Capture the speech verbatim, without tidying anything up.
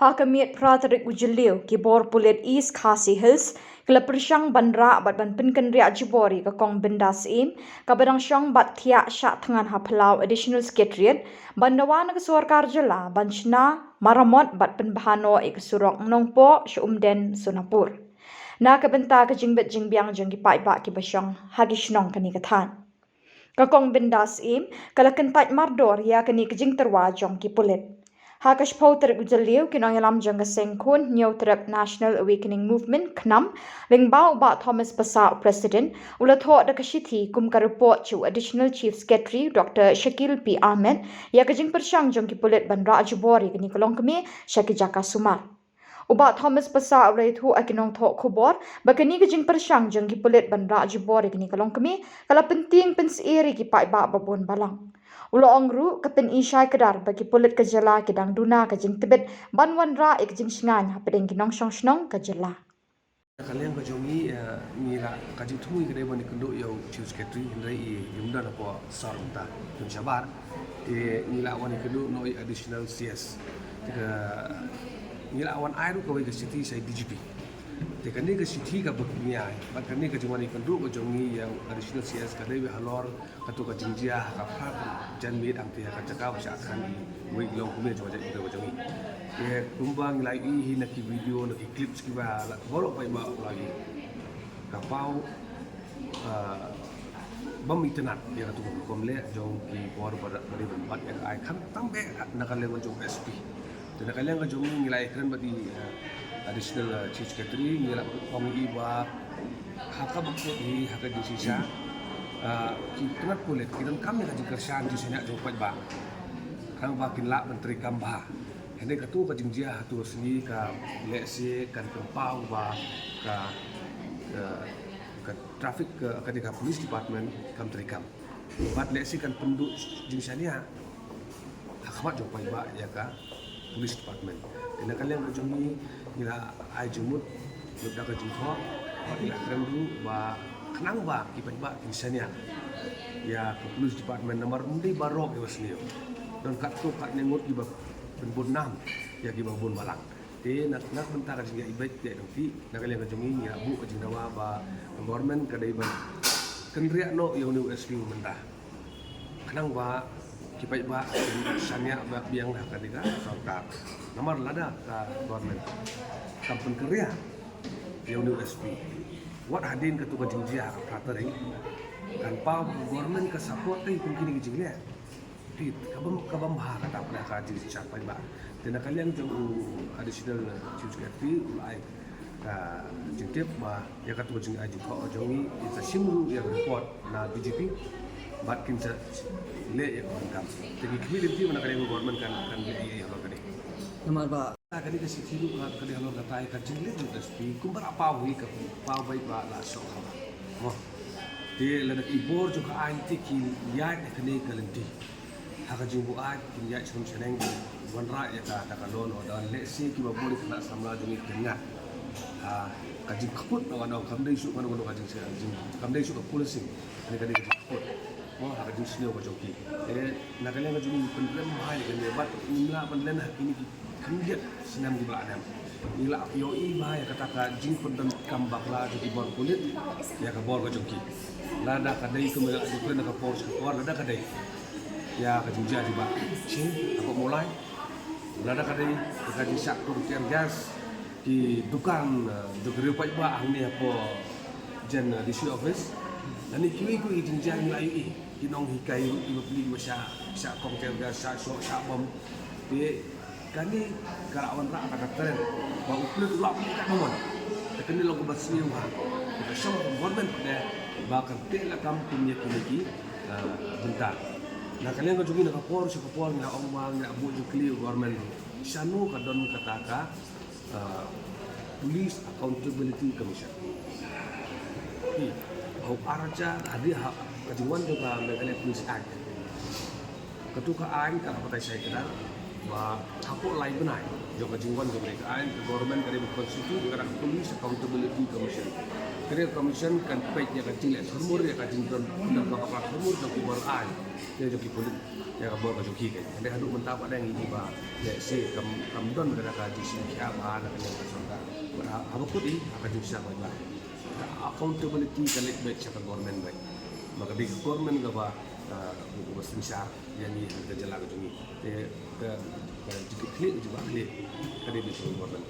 Ha ka miet phra tarik u Jylliew, ki bor pulit East Khasi Hills ki la pyrshang ban rah bad ban pynkynriah jubor ïa ka Kong Bindas Syiem, kaba dang shong bad thiah shah thngan ha Palau Additional Secretariat, ban dawa na ka sorkar jylla ban shna maramot bad pynbha noh ïa ka surok Nongpoh sha Umden Sonapur, na ka bynta ka jingbit jingbiang jong ki paidbah kiba shong ha ki shnong kane ka thaiñ. Ka Kong Bindas Syiem ka la kyntait mardor ïa kane ka jingtyrwa jong ki pulit. Ha ka shiphew tarik u Jylliew, ki nongïalam jong ka seng khun Hynñiewtrep National Awakening Movement, KHNAM, lyngba u Bah Thomas Passah, u President, u la thoh da ka shithi kum ka report sha u Additional Chief Secretary Doctor Shakil P Ahmed ïa ka jingpyrshang jong ki pulit ban rah jubor ïa kane ka longkmie sha ki jaka sumar. U Bah Thomas Passah u la ïathuh ha ki nongthoh khubor ba kane ka jingpyrshang jong ki pulit ban rah jubor ïa kane ka longkmie ka la pyntieng pynsyier ïa ki paidbah babun balang. U la ong ruh ka pyni shai kdar ba ki pulit ka jylla ki dang duna ka jingtbit ban wanrah ïa ka jingshngaiñ hapdeng ki nongshong shnong ka jylla. Ka liang ka jong ngi, eh, ngi la, ka jingthmu ngi ka dei ban ïakynduh ïa u Chief Secretary, hynrei i ym don hapoh sor mynta, don shabar. Te ngi la wan ïakynduh noh ïa u Additional C S. Te ka, ngi la wan ai ruh kawei ka shithi sha i D G P. Te kane ka shithi kaba ngi ai, bad kane ka jingwan ïakynduh ka jong ngi ïa u Additional C S ka dei beit halor kato ka jingjia ha ka phra janmiet hangtei ha ka jaka ba shah thngan iwei i longkmie jong ka jaitbynriew ka jong ngi. Te kumba ngi la ïohi na ki video, na ki clips kiba la baroh paidbah u la ïohi. Ka paw, ah, bym itynnad ïa kato ka rukom leh jong ki bor ba dei ban bat ïa ka aiñ, khamtam beit na ka level jong S P. Te na ka liang ka jong ngi, ngi la ïakren bad i, eh, Additional, eh, Chief Secretary, ngi la ong ïa i ba ha kaba kut hi ha ka jingshisha, eh, ki tnat pulit ki donkam ïa ka jingkyrshan jingshaniah jong u paidbah. Khnang ba kin lah ban treikam bha. Hynrei kato ka jingjia hato ka sngi ka lehse kan pynpaw ba ka, ka, ka traffic ka, ka dei ka police department kam treikam. Bad lehse kan pynduh jingshaniah ha khmat jong u paidbah ïa ka police department. Te na ka liang ka jong ngi, ngi la ai jingmut, mut da ka jingthoh, bad ngi la kren ruh ba khnang ba ki paidbah kin shaniah ïa ka police department namar ym dei baroh kiba sniew. Don katto katne ngut kiba pynbud nam ïa kiba bun balang. Te na, na ka bynta ka jingïaid beit ïaid lynti, na ka liang ka jong ngi ngi la buh ka jingdawa ba ka government ka dei ban kynriah noh ïa une u S P mynta. Khnang ba ki paidbah kin shaniah ba biang ha kane ka sorkar. Namar lada ka government kam pynkynriah ïa une u S P, wat hadien kato ka jingjia ha ka phra tarik, kan paw ba ka government ka support ïa kum kine ki jingleh. Te ka bym, ka bym bha kata pat ha ka jingshisha paidbah. Te na ka liang jong u Additional Chief Secretary u la ai ka jingtip ba ïa kato ka jingai jingthoh jong ngi, kin sa shim ruh ïa ka report na D G P bad kin sa leh ïa ka ban kam. Te ngi khmih lynti ba na ka liang ka government kan, kan leh ïa, ïa halor kane. Namar ba kane ka shithi ruh ka, ka dei halor kata ïa ka jingleh jong u S P kumba la paw hi, ka paw beit ba la shoh ha. Mo. Te lada ki bor jong ka aiñ te ki ïaid ha kane ka lynti, ha ka jingbuaid kin ïaid shnong shaneng, wanrah ïa ka, ka law and order. Lehse kiba bun ki khynnah samla jong ngi kin ngat ha ka jingkhappud, namar kam dei shuh kano kano ka jing, jing, kam dei shuh ka policing. Kane ka dei ka jingkhappud, mo, ha ka jingsniew ka jong ki. Te na ka liang ka jong ngi, pynrem bha ïa kane bad ngim lah ban len ha kine ki khyndiat snem kiba la dep. Ngi la ïohi bha ïa kata ka jingpyndonkam bakla jong ki bor pulit ïa ka bor ka jong ki. Lada ka dei kumba la dei na ka por sha ka por, lada ka dei ïa ka jingjia jingbakhih hapoh Mawlai, lada ka dei ïa ka jingshah kum tear gas ki dukan, eh, jong ki riew paidbah hangne hapoh jan, eh, D C office. Lane kiwei kiwei ki jingjia ngi la ïohi, ki nonghikai ruh ki bapli kiba shah, shah kum tear gas, shah shoh, shah bom. Te kane ka la wanrah kata ka trend ba u pulit u lah pynlong katba mon. Te kane long kaba sniew bha. Te ka shong ha ka government pat de ba kan teh lakam kum ïa kine ki, eh, bynta. Na ka liang ka jong ngi, na ka por sha ka por ngi la ong ba ngi la buh jingkylli ïa u government ruh, shano ka don kata ka, eh, Police Accountability Commission. Hi, ha u ar hajar, hadien ha ka jingwan jong ka Meghalaya Police Act, kato ka aiñ ka la batai shai kdar ba hapoh lai bnai jong ka jingwan jong kane ka aiñ, ka government ka dei ban constitute ïa kata ka Police Accountability Commission. Ka dei ka commission kan peit ïa ka jingleh thurmur, ïa ka jingdon, ïa ka bakla thurmur jong ki bor ai, ïa jong ki pulit, ïa ka bor ka jong ki. Ka dei haduh mynta pat dang ïa ki ba leh se kam, kam don ka, ka jingsngewkhia ba na ka liang ka sorkar. Ba ha, haba kut i ha ka jingshisha ba, ba accountability ka leit beit sha ka government beit. Ba ka dei ka government kaba, ah, kaba synshar ïa ngi ha ka jylla ka jong ngi. Te ka, ka jingkitkhlieh ka jingbakhlieh ka dei beit sha ka government.